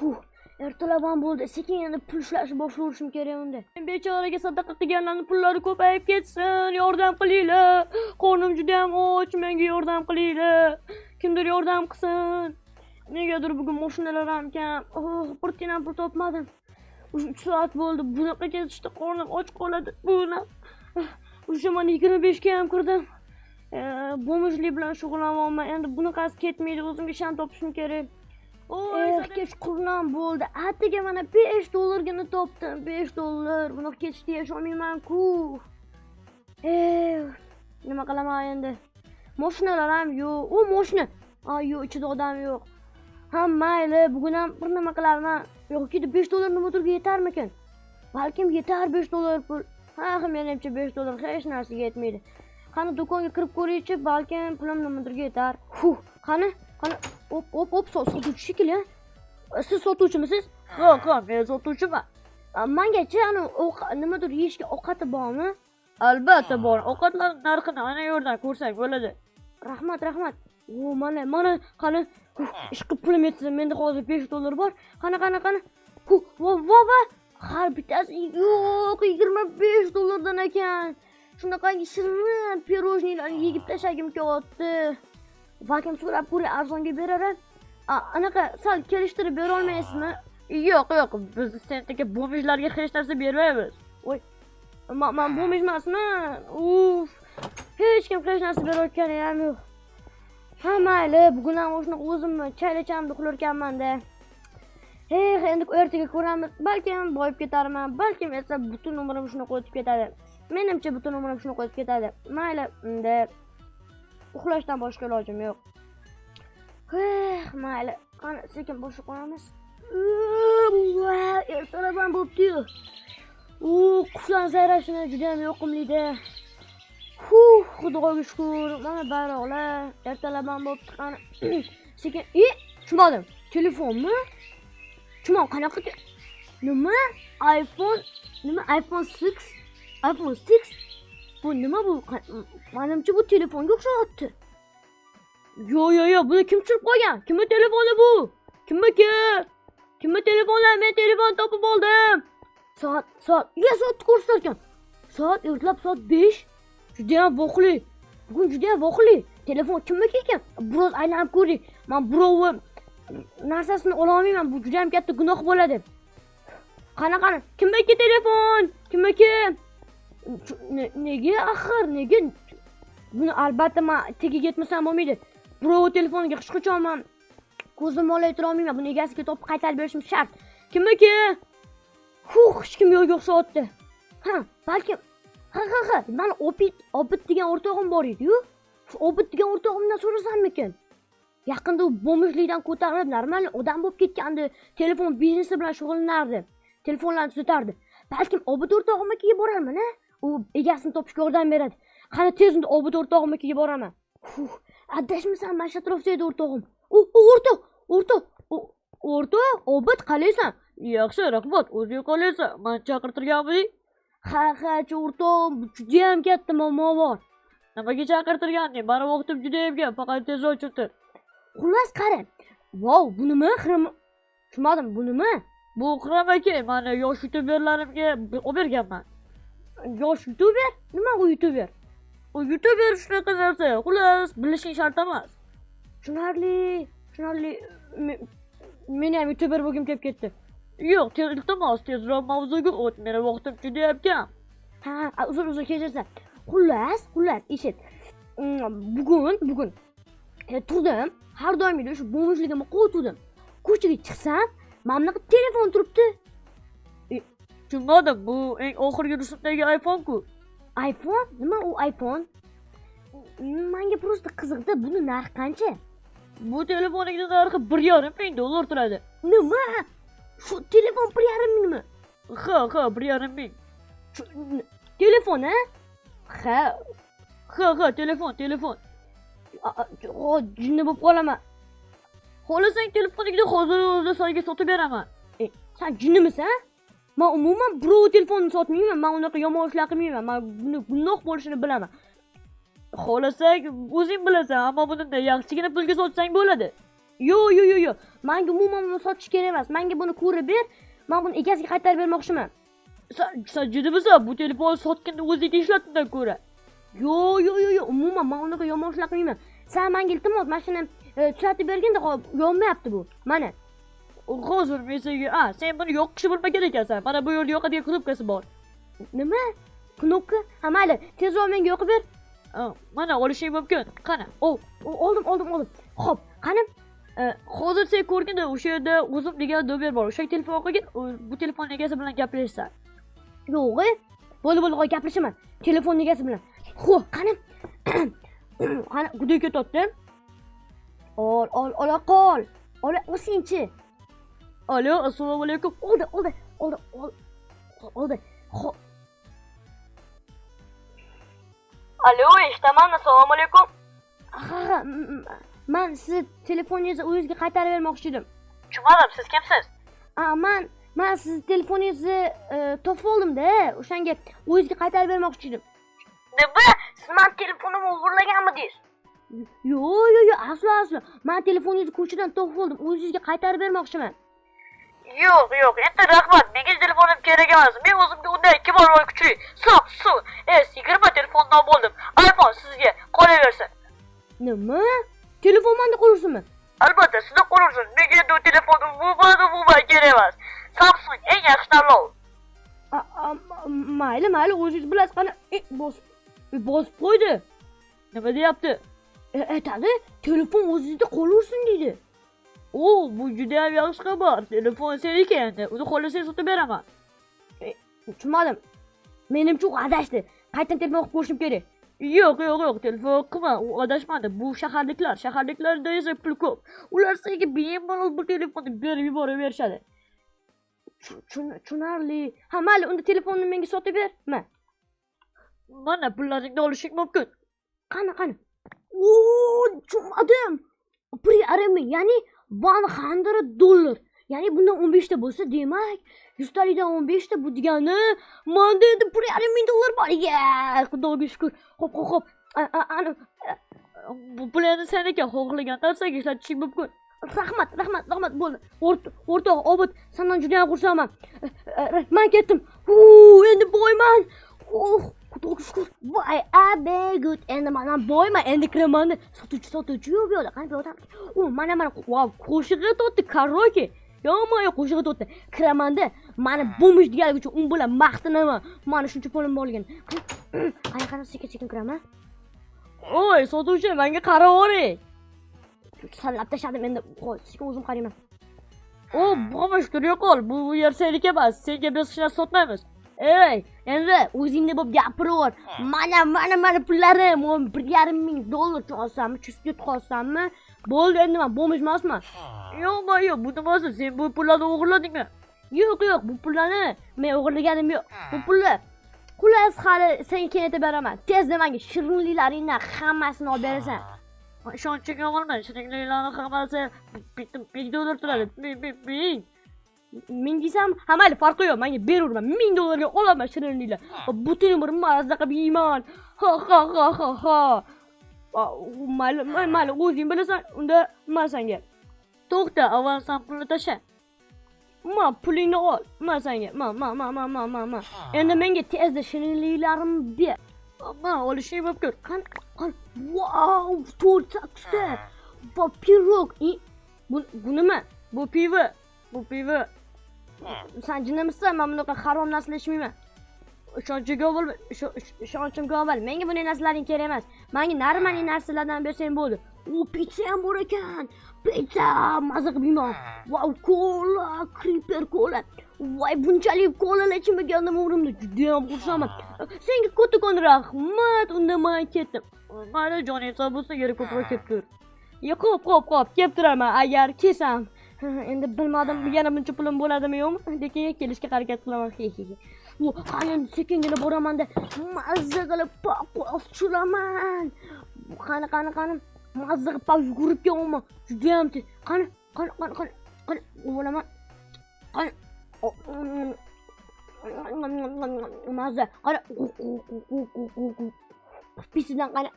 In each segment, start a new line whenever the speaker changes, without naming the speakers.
Huh, ertalab ham bo'ldi. Sekin endi pul ishlashni boshlayverishim kerak unda. Bechoraga sadaqa qilganlarning pullari ko'payib ketsin. Yordam qilinglar. Qornim juda ham och, menga yordam qilinglar. Kimdir yordam qilsin. Negadir bugun mashinalar ham kam. Oh, bir tiyin ham pul topmadim. 3 soat bo'ldi. Bunaqa ketishda qornim och qoladi. Buni. Уже mana 25 ga ham kirdim. Бомж lik bilan shug'ullanyapman. Endi bunaqasi ketmaydi. O'zimga ish ham topishim kerak. Eh, kechqurun ham bo'ldi. Atigi mana 5 dollargina topdim. 5 dollar. Bunaqa ketishda yasholmayman-ku. Eh, nima qilaman endi? Mashinalar ham yo'q. U mashina. A, yo'q, ichida odam yo'q. Ha, mayli, bugun ham bir nima qilarman. Yo'q, 5 dollar nimadirga yetarmikin? Balkim yetar 5 dollar pul. Ha, menimcha 5 dollar hech narsaga yetmaydi. Qani, do'konga kirib ko'raychi, balkim pulim nimadirga yetar. Huh, qani, qani, op, op, op, sotuvchi shekilli. Siz sotuvchimisiz?
Ha, men sotuvchiman.
Mangachi ani nimadir yeyishga ovqati bormi?
Albatta bor. Ovqatlar narxini ana yerdan ko'rsang bo'ladi.
Rahmat, rahmat. O, mana, mana, qani, huh, ishqilib pulim yetsin. Menda hozir 5 dollar bor. Qani, qani, qani. Huh, va, va, va. Har bittasi yo'q, 25 dollardan ekan. Shunaqangi shirin пирожный larni yegib tashlagim kelyapti. Balkim so'rab ko'ray, arzonga berar. Anaqa sal kelishtirib bera olmaysizmi?
Yo'q, yo'q, biz sendagi бомж larga hech narsa bermaymiz.
Voy, man бомж emasman. Uf, hech kim hech narsa berayotgani ham yo'q. Ha, mayli, bugun ham shunaqa o'zimni chaylachamda uxlarkanman-da. Eh, endi ertaga ko'ramiz. Balkim boyib ketarman, balkim esa butun umrim shunaqa o'tib ketadi. Menimcha butun umrim shunaqa o'tib ketadi. Mayli, unda uxlashdan boshqa ilojim yo'q. Eh, mayli, qani sekin boshqa qo'yamiz. Ertalab ham bo'pti-yu. U qushlar sayrashini juda ham yoqimlida. Huh, Xudoga shukur. Mana bayroqlar, ertalab ham bo'pti, qani. Sekin, tushunmadim. Telefonmi? Tushunmadim, qanaqa nima? iPhone, nima iPhone 6? iPhone 6? Bu nima bu? Menimcha bu telefonga o'xshayapti. Yo, yo, yo, buni kim tushirib qo'ygan? Kimning telefoni bu? Kimniki? Kimning telefoni? Men telefon topib oldim. Soat, soat, ya soatni ko'rsatar ekan. Soat ertalab soat 5. Juda ham voqli. Bugun juda ham voqli. Telefon kimniki ekan? Biroz aylanib ko'ring. Men birovi narsasini ola olmayman. Bu juda ham katta gunoh bo'ladi. Qani, qani, kimniki telefon? Kimniki? Nega axir? Nega? Buni albatta men tagiga yetmasam bo'lmaydi. Birov telefoniga hech qachon men ko'zimni olaytira olmayman. Buni egasiga topib qaytarib berishim shart. Kimniki? Huh, hech kim yo'qga o'xshayapti. Ha, balkim ha, ha, ha, mani Obid degan o'rtog'im bor edi-yu. Shu Obid degan o'rtog'imdan so'rasammikin? Yaqinda u бомж likdan ko'tarilib, normal odam bo'lib ketgandi. Telefon biznesi bilan shug'ullanardi. Telefonlarni tuzatardi. Balkim Obid o'rtog'imnikiga borarman, ha? U egasini topishga yordam beradi. Qani tez unda Obid o'rtog'imnikiga boraman. Huh, adashmasam mana shu atrofda edi o'rtog'im. U, u, o'rtoq, o'rtoq, u, o'rtoq, Obid, qalaysan?
Yaxshi, rahmat. O'zing qalaysan? Men chaqirtirganmiding?
Ha, ha, o'rtoq, juda ham katta muammo bor.
Nimaga chaqirtirganding? Mani vaqtim juda ham kam, faqat tezroq tushuntir.
Xullas, qara. Vau, bu nima? Xrim. Tushunmadim, bu nima?
Bu xrim aka, mani yosh youtuberlarimga olib berganman.
Yosh youtuber? Nima u youtuber?
U youtuber shunaqa narsa. Xullas, bilishing shart emas.
Tushunarli, tushunarli. Meni ham youtuber bo'lgim kelib ketdi.
Yo'q, iltimos, tezroq mavzuga o't. Meni vaqtim juda ham kam.
Ha, ha, uzr, uzr, kechirsan. Xullas, xullas, eshit. Bugun turdim, har doimgidek shu бомж ligimni qo'ydim. Ko'chaga chiqsam, mana bunaqa telefon turibdi.
Tushunmadim, bu eng oxirgi rusumdagi iPhone-ku.
iPhone? Nima u iPhone? Menga просто qiziqdi, buni narxi qancha?
Bu telefonning narxi bir yarim ming dollar turadi.
Nima? Shu telefon bir yarim mingmi?
Ha, ha, bir yarim ming.
Shu, telefon, ha? Ha.
Ha, ha, telefon, telefon.
Jinni bo'lib qolaman.
Xohlasang telefoningni hozir o'zida senga sotib beraman.
Sen jinnimisan? Men umuman birov telefonini sotmayman. Men unaqa yomon ishlar qilmayman. Men buni gunoh bo'lishini bilaman.
Xohlasang o'zing bilasan, ammo buni yaxshigina pulga sotsang bo'ladi.
Yo'q, yo'q, yo'q, yo'q. Menga umuman buni sotish kerak emas. Menga buni ko'rib ber. Men buni egasiga qaytarib bermoqchiman.
Sen jiddimisan? Bu telefonni sotganda o'ziga ishlatgandan ko'ra.
Yo'q, yo'q, yo'q, yo'q. Umuman men unaqa yomon ishlar qilmayman. Sen menga iltimos mana shuni tuzatib bergin-da, hop, yonmayapti bu. Mana.
Hozir men senga, sen buni yoqishni bilmagan ekansan. Mana bu yerda yoqadigan knopkasi bor.
Nima? Knopka? Ha, mayli, tezroq menga yoqib ber.
Mana olishing mumkin. Qani?
O, oldim, oldim, oldim. Xo'p, qani?
Hozir sen ko'rganda o'sha yerda o'zim degan nomer bor. O'sha telefon qilgin, bu telefon egasi bilan gaplashsan.
Yo'q, bo'ldi, bo'ldi, qo'y, gaplashaman. Telefon egasi bilan. Xo'p, qani? Qani, xudo ketyapti. Ol, ol, ola qol. Ola, o'singchi.
Alo, assalomu alaykum.
Oldi, oldi, oldi, ol, oldi. Xo'p.
Alo, eshitaman, assalomu alaykum.
Ha, ha, men sizni telefoningizni o'zingizga qaytarib bermoqchi edim.
Tushunmadim, siz kimsiz?
Men sizni telefoningizni topib oldim-da, o'shanga o'zingizga qaytarib bermoqchi edim.
Nima? Siz meni telefonimni o'g'irlaganmidingiz?
Yo'q, yo'q, yo'q, aslo, aslo. Men telefoningizni ko'chadan topib oldim, o'zingizga qaytarib bermoqchiman.
Yo'q, yo'q, endi rahmat, menga telefonim kerak emas. Men o'zimga undan 2 barobar kuchli Samsung S20 telefondan bo'ldim. iPhone sizga qolaversin.
Nima? Telefon menda qolaversinmi?
Albatta, sizda qolaversin. Menga endi u telefon umuman kerak emas. Samsung eng yaxshi tanlov.
Mayli, mayli, o'zingiz bilasiz. Qani, bosib qo'ydi.
Nima deyapti?
Aytadi, telefon o'zingizda qolaversin deydi.
O, bu juda ham yaxshi xabar. Telefon seniki endi. Uni xohlasang sotib beraman.
Tushunmadim. Menimcha u adashdi. Qaytadan telefon qilib ko'rishim kerak.
Yo'q, yo'q, yo'q, telefon qilma. U adashmadi. Bu shaharliklar. Shaharliklarda esa pul ko'p. Ular senga bemalol bu telefonni berib yuboraverishadi.
Tushunarli. Ha, mayli, unda telefonni menga sotib ber. Ma.
Mana pullaringni olishing mumkin.
Qani, qani. O, tushunmadim. Bir yarim ming, ya'ni $100. Ya'ni bundan 15 ta bo'lsa, demak, yuztalikdan 15 ta, bu degani menda endi bir yarim ming dollar bor. Ya, Xudoga shukr. Xo'p, xo'p, xo'p.
Bu pul endi seniki, xohlagan narsaga ishlatishing mumkin.
Rahmat, rahmat, rahmat, bo'ldi. O'rtoq Obid, sendan juda ham xursandman. Men ketdim. Hu, endi boyman. Oh, Xudoga shukr. Voy, abegut, endi mana boyman, endi kiraman. Sotuvchi, sotuvchi yo'q bu yerda. Qani bu yerda? U, mana, mana, vau, qo'shig'i aytyapti, karaoke. Yo'q, yo'q, qo'shig'i aytyapti. Kiramanda, mana bo'mish deganligi uchun u bilan maqtanaman. Mana shuncha pulim borligini. Qani, qani, sekin, sekin kiraman.
Oy, sotuvchi, menga qarab oling.
Sallab tashladim endi. Qo'y, sekin o'zim qarayman.
O, bo'mish, tura qol. Bu yer seniki emas. Senga biz hech narsa sotmaymiz.
Ey, endi o'zingni bo'lib gapiraver. Mana, mana, mana pullarim. O'n bir yarim ming dollar olsammi, chustga qolsammi? Bo'ldi, endi men bo'mish emasman.
Yo'q, yo'q, bu nimasi? Sen bu pullarni o'g'irladingmi?
Yo'q, yo'q, bu pullarni men o'g'irlaganim yo'q. Bu pullar xullas hali senga keyin aytib beraman. Tezda menga shirinliklaringdan hammasini olib berasan.
Ishonchingga olma, shirinliklarni hammasi bitta ming dollar turadi. Ming, ming, ming.
Ming desam, ha mayli, farqi yo'q, menga beraverma. Ming dollarga olaman shirinliklar. Va butun umr mazza qilib yeyman. Ha, ha, ha, ha, ha. Mayli, mayli, o'zing bilasan, unda men senga.
To'xta, avval sen pulni tasha.
Ma, pulingni ol. Ma senga. Ma, ma, ma, ma, ma, ma, ma. Endi menga tezda shirinliklarimni ber.
Ma, olishing mumkin.
Qani, qani. Vau, to'rt sakkizta. Va pirog. Bu nima?
Bu pivo. Bu pivo.
Sen jinnimisan? Men bunaqa harom narsalar ichmayman.
Ishonchimga bo'lma,
ishonchimga avval. Menga bunday narsalaring kerak emas. Menga normalniy narsalardan bersang bo'ldi. U pitsa ham bor ekan. Pitsa maza qilib yeyman. Vau, kola, creeper kola. Voy, bunchalik kolalar ichmagandim umrimda. Juda ham xursandman. Senga kattakon rahmat. Unda men ketdim.
Mayli, joning sog' bo'lsin, yana ko'proq kelib tur.
Yo'q, xo'p, xo'p, xo'p, kelib turaman agar kelsam. Endi bilmadim, yana buncha pulim bo'ladimi yo'qmi? Lekin kelishga harakat qilaman. He, he, he. U, qani endi sekingina boramanda mazza qilib paqqos tushiraman. Qani, qani, qani. Mazza qilib paq yugurib kelaman. Juda ham tez. Qani, qani, qani, qani, qani, o'laman. Qani. Mazza. Qani. Pisidan qani.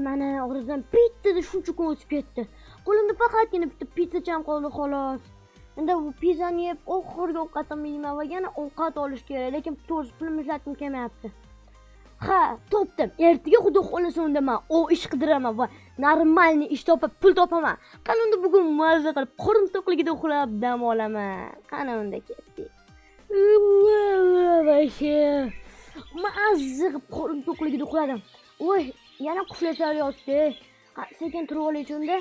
Mana oradan bittada shuncha kun o'tib ketdi. Qo'limda faqatgina bitta pizzacham qoldi xolos. Endi bu pizzani yeb oxirgi ovqatimni yeyman va yana ovqat olish kerak, lekin to'g'risi pulim ishlatgim kelmayapti. Ha, topdim. Ertaga xudo xohlasa unda men o ish qidiraman va normalniy ish topib pul topaman. Qani unda bugun mazza qilib qorin to'qligida uxlab dam olaman. Qani unda ketdik. Вообще mazza qilib qorin to'qligida uxladim. Voy, yana qushlar sayrayapti. Sekin turib olay unda.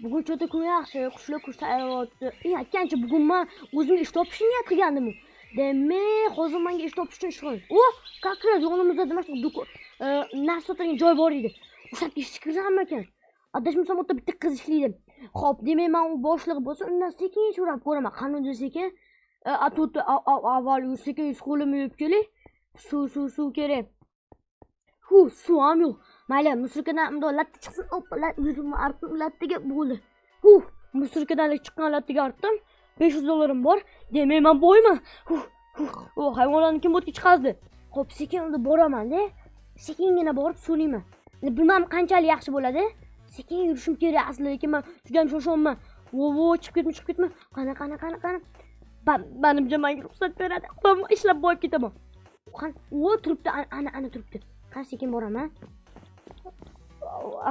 Bugun cho'ta kun yaxshi, qushlar qush sayrayapti. Aytgancha bugun men o'zimga ish topishni niyat qilgandim. Demak, hozir menga ish topish uchun ish qilish. O, как раз yonimizda nima shu narsa sotadigan joy bor edi. O'sha yerga ishga kirsammikan? Adashmasam, u yerda bitta qiz ishlaydi. Xo'p, demak, men u boshlig'i bo'lsa, undan sekin so'rab ko'raman. Qani unda sekin? Atut avval sekin yuz qo'limni yuvib kelay. Suv kerak. Hu, suv ham yo'q. Mayli, musurkadan bundoq latta chiqsin, oppa, yuzimni artdim, lattaga bo'ldi. Hu, musurkadan chiqqan lattaga artdim. 500 dollarim bor. Demak, men boyman. Hu, hu, o hayvonlarni kim bo'tga chiqazdi? Xo'p, sekin unda boraman-da. Sekingina borib so'rayman. Endi bilmam qanchalik yaxshi bo'ladi. Sekin yurishim kerak aslida, lekin men juda ham shoshyapman. Vo, vo, chiqib ketma, chiqib ketma. Qani, qani, qani, qani. Manimcha menga ruxsat beradi. Men ishlab boyib ketaman. Qani, o turibdi, ana, ana turibdi. Qani sekin boraman.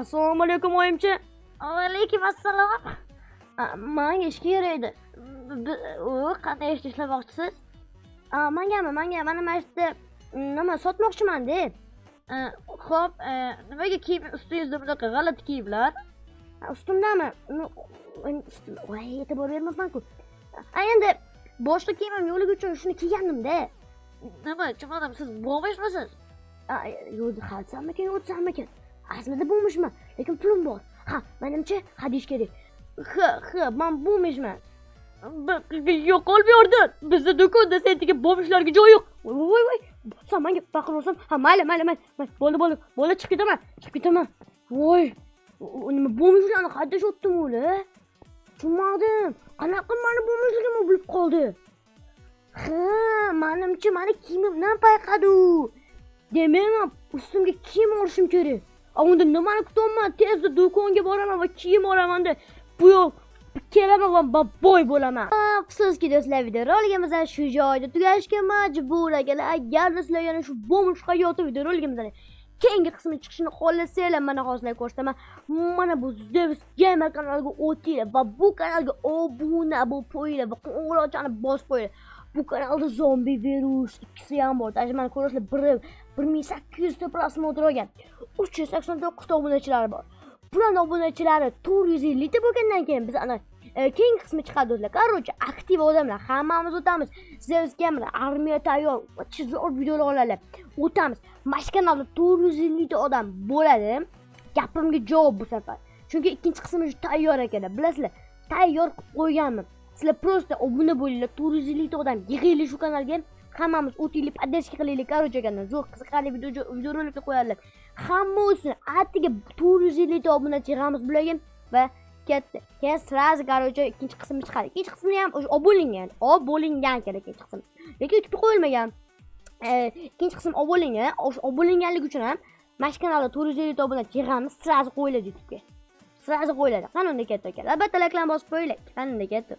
Assalomu alaykum oyimcha. Alaykum assalom. Menga ish kerak edi. U qanday ishda ishlamoqchisiz? Mengami, menga mana shu yerda nima sotmoqchiman-da. Xo'p, nimaga kiyim ustingizda bunaqa g'alati kiyimlar? Ustimdami? Voy, e'tibor bermabman-ku. Endi boshqa kiyimim yo'qligi uchun shuni kiygandim-da. Nima, tushunmadim, siz bo'lmishmisiz? Yo'q, halsammikan, o'tsammikan? Aslida bo'lmishman, lekin pulim bor. Ha, menimcha, ha deyish kerak. Ha, ha, men bo'lmishman. Yo'qol bu yerdan. Bizda do'konda sendagi bo'lmishlarga joy yo'q. Voy, voy, voy. Sen menga baqirasan. Ha, mayli, mayli, mayli. Mayli, bo'ldi, bo'ldi. Bo'ldi, chiqib ketaman. Chiqib ketaman. Voy. Nima bo'lmishlarni haydashyaptim ular? Tushunmadim. Qanaqa meni bo'lmishligimni bilib qoldi. Ha, menimcha meni kiyimimdan payqadi u. Demak, men ustimga kiyim olishim kerak. Unda nimani kutyapman? Tezda do'konga boraman va kiyim olaman-da. Bu yo'q kelaman va boy bo'laman. Afsuski do'stlar, videoroligimiz shu joyda tugashga majbur akalar. Agar sizlar yana shu bomj hayoti videoroligimizdan keyingi qismi chiqishini xohlasanglar, mana hozir ko'rsataman. Mana bu Zeus Gamer kanaliga o'tinglar va bu kanalga obuna bo'lib qo'yinglar va qo'ng'iroqchani bosib qo'yinglar. Bu kanalda zombi virus ikkisi ham bor. Даже mana ko'rasizlar, biri 1800 ta просмотр olgan. 389 ta obunachilari bor. Bularning obunachilari 450 ta bo'lgandan keyin biz ana keyingi qismi chiqadi do'stlar. Короче, aktiv odamlar hammamiz o'tamiz. Zeus Gamer armiya tayyor, zo'r videolar oladi. O'tamiz. Mana shu kanalda 450 ta odam bo'ladi. Gapimga javob bu safar. Chunki ikkinchi qismi shu tayyor ekan, bilasizlar. Tayyor qilib qo'yganman. Sizlar просто obuna bo'linglar, 450 ta odam yig'aylik shu kanalga. Hammamiz o'taylik, поддержка qilaylik. Короче, ekandan zo'r qiziqarli videoroliklar qo'yadilar. Hamma o'zini atiga 450 ta obunachi yig'amiz bularga va ketdi. Keyin сразу, короче, ikkinchi qismi chiqadi. Ikkinchi qismini ham o'sha olib bo'lingan, olib bo'lingan kerak ikkinchi qism. Lekin YouTube'ga qo'yilmagan. Ikkinchi qism olib bo'lingan, o'sha olib bo'linganligi uchun ham mana shu kanalda 450 ta obunachi yig'amiz, сразу qo'yiladi YouTube'ga. Сразу qo'yiladi. Qani unda ketdi akalar. Albatta likelarni bosib qo'yinglar. Qani unda ketdi.